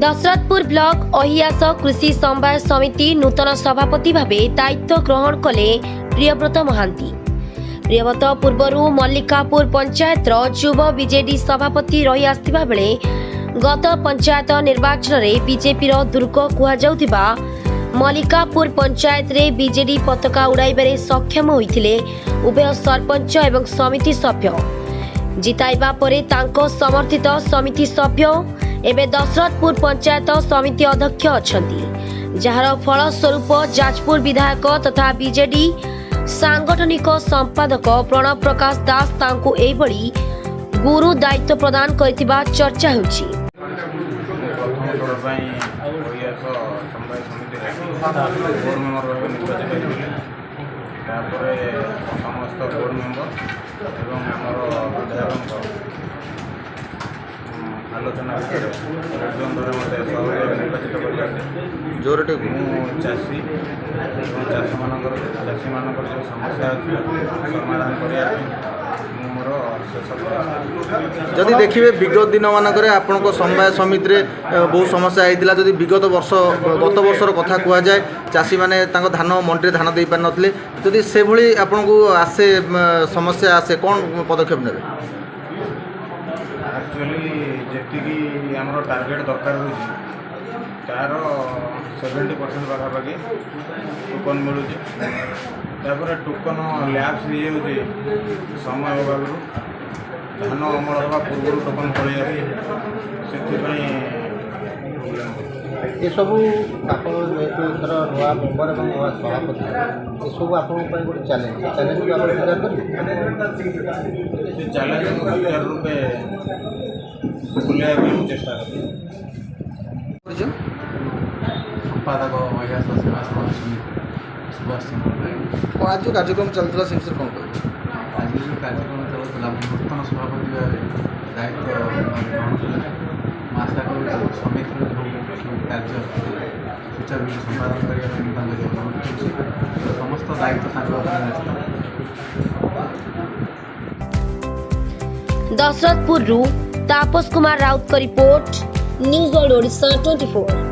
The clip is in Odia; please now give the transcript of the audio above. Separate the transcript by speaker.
Speaker 1: ଦଶରଥପୁର ବ୍ଲକ ଅହିୟାସ କୃଷି ସମବାୟ ସମିତି ନୂତନ ସଭାପତି ଭାବେ ଦାୟିତ୍ୱ ଗ୍ରହଣ କଲେ ପ୍ରିୟବ୍ରତ ମହାନ୍ତି। ପ୍ରିୟବ୍ରତ ପୂର୍ବରୁ ମଲ୍ଲିକାପୁର ପଞ୍ଚାୟତର ଯୁବ ବିଜେଡି ସଭାପତି ରହି ଆସିଥିବା ବେଳେ ଗତ ପଞ୍ଚାୟତ ନିର୍ବାଚନରେ ବିଜେପିର ଦୁର୍ଗ କୁହାଯାଉଥିବା ମଲ୍ଲିକାପୁର ପଞ୍ଚାୟତରେ ବିଜେଡି ପତାକା ଉଡ଼ାଇବାରେ ସକ୍ଷମ ହୋଇଥିଲେ। ଉଭୟ ସରପଞ୍ଚ ଏବଂ ସମିତି ସଭ୍ୟ ଜିତାଇବା ପରେ ତାଙ୍କ ସମର୍ଥିତ ସମିତି ସଭ୍ୟ ଏବେ ଦଶରଥପୁର ପଞ୍ଚାୟତ ସମିତି ଅଧ୍ୟକ୍ଷ ଅଛନ୍ତି, ଯାହାର ଫଳସ୍ୱରୂପ ଯାଜପୁର ବିଧାୟକ ତଥା ବିଜେଡି ସାଂଗଠନିକ ସମ୍ପାଦକ ପ୍ରଣବ ପ୍ରକାଶ ଦାସ ତାଙ୍କୁ ଏହିଭଳି ଗୁରୁ ଦାୟିତ୍ୱ ପ୍ରଦାନ କରିଥିବା ଚର୍ଚ୍ଚା ହେଉଛି।
Speaker 2: ମୁଁ ପ୍ରଥମ ଥର ପାଇଁ ଅହିୟାସ ସମବାୟ ସମିତିରେ ବୋର୍ଡ଼ ମେମ୍ବର ଭାବେ ନିର୍ବାଚିତ ହୋଇଥିଲି। ତାପରେ ସମସ୍ତ ବୋର୍ଡ଼ ମେମ୍ବର ଏବଂ ଆମର ବିଧାୟକଙ୍କ ଆଲୋଚନା ଭିତରେ ନିର୍ଦ୍ୱନ୍ଦ୍ୱରେ ମୋତେ ସଭାପତି ଭାବେ ନିର୍ବାଚିତ କରିଛନ୍ତି।
Speaker 3: ଜୋରେ ଟିକେ।
Speaker 2: ମୁଁ ଚାଷୀ ଏବଂ ଚାଷୀମାନଙ୍କର ଯେଉଁ ସମସ୍ୟା ଅଛି, ସମାଧାନ କରିବା ପାଇଁ ମୁଁ ମୋର ଶେଷ ପ୍ରୟାସ କରିବି।
Speaker 3: ଯଦି ଦେଖିବେ, ବିଗତ ଦିନମାନଙ୍କରେ ଆପଣଙ୍କ ସମବାୟ ସମିତିରେ ବହୁତ ସମସ୍ୟା ହେଇଥିଲା। ଯଦି ବିଗତ ବର୍ଷ, ଗତ ବର୍ଷର କଥା କୁହାଯାଏ, ଚାଷୀମାନେ ତାଙ୍କ ଧାନ ମଣ୍ଡିରେ ଧାନ ଦେଇପାରିନଥିଲେ। ଯଦି ସେଭଳି ଆପଣଙ୍କୁ ଆସେ, ସମସ୍ୟା ଆସେ, କ'ଣ ପଦକ୍ଷେପ ନେବେ?
Speaker 2: ଆକ୍ଚୁଆଲି ଯେତିକି ଆମର ଟାର୍ଗେଟ୍ ଦରକାର ହେଉଛି, ତା'ର 70% ପାଖାପାଖି ଟୋକନ୍ ମିଳୁଛି। ତାପରେ ଟୋକନ୍ ଲ୍ୟାପ୍ସ ହେଇଯାଉଛି ସମୟ ଅଭାବରୁ। ଧାନ ଅମଳ ହେବା ପୂର୍ବରୁ ଟୋକନ୍ ପଳେଇ ଆସୁଛି, ସେଥିପାଇଁ ପ୍ରୋବ୍ଲେମ୍ ହେଉଛି।
Speaker 4: ଏସବୁ ଆପଣ ଯେହେତୁ ଏଥର ନୂଆ ମେମ୍ବର ଏବଂ ନୂଆ ସଭାପତି, ଏସବୁ ଆପଣଙ୍କ ପାଇଁ ଗୋଟେ ଚ୍ୟାଲେଞ୍ଜ। ସେ ଚ୍ୟାଲେଞ୍ଜକୁ ଆପଣ ସ୍ୱୀକାର କରିବେ?
Speaker 2: ସେ ଚ୍ୟାଲେଞ୍ଜକୁ ସୁଚାରୁ ରୂପେ ତୁଲାଇବା ପାଇଁ ମୁଁ ଚେଷ୍ଟା କରିବି।
Speaker 3: ପରିଚୟ?
Speaker 5: ସମ୍ପାଦକ, ଅହିୟାସ ସେବା ସମାଜ ସମିତି, ସୁଭାଷ ଚନ୍ଦ୍ର ନାୟକ।
Speaker 3: କ'ଣ ଆଜି ଯେଉଁ କାର୍ଯ୍ୟକ୍ରମ ଚାଲିଥିଲା, ସେ ବିଷୟରେ କ'ଣ କହିବେ?
Speaker 5: ଆଜି ଯେଉଁ କାର୍ଯ୍ୟକ୍ରମ ଚାଲୁଥିଲା, ମୁଁ ନୂତନ ସଭାପତି ଭାବେ ଦାୟିତ୍ୱ ଗ୍ରହଣ କଲି। ମୁଁ ଆଶା କରୁଛି, ସମିତିର ଯେଉଁ ସବୁ କାର୍ଯ୍ୟ ସୁଚାରୁ ରୂପେ ସମ୍ପାଦନ କରିବା ପାଇଁ ମୁଁ ତାଙ୍କୁ ଅନୁରୋଧ କରୁଛି। ସମସ୍ତ ଦାୟିତ୍ୱ ତାଙ୍କ ଉପରେ ନ୍ୟସ୍ତ।
Speaker 1: ଦଶରଥପୁରରୁ ତାପସ କୁମାର ରାଉତଙ୍କ ରିପୋର୍ଟ, ନ୍ୟୁଜ୍ ୱାର୍ଲ୍ଡ ଓଡ଼ିଶା 24।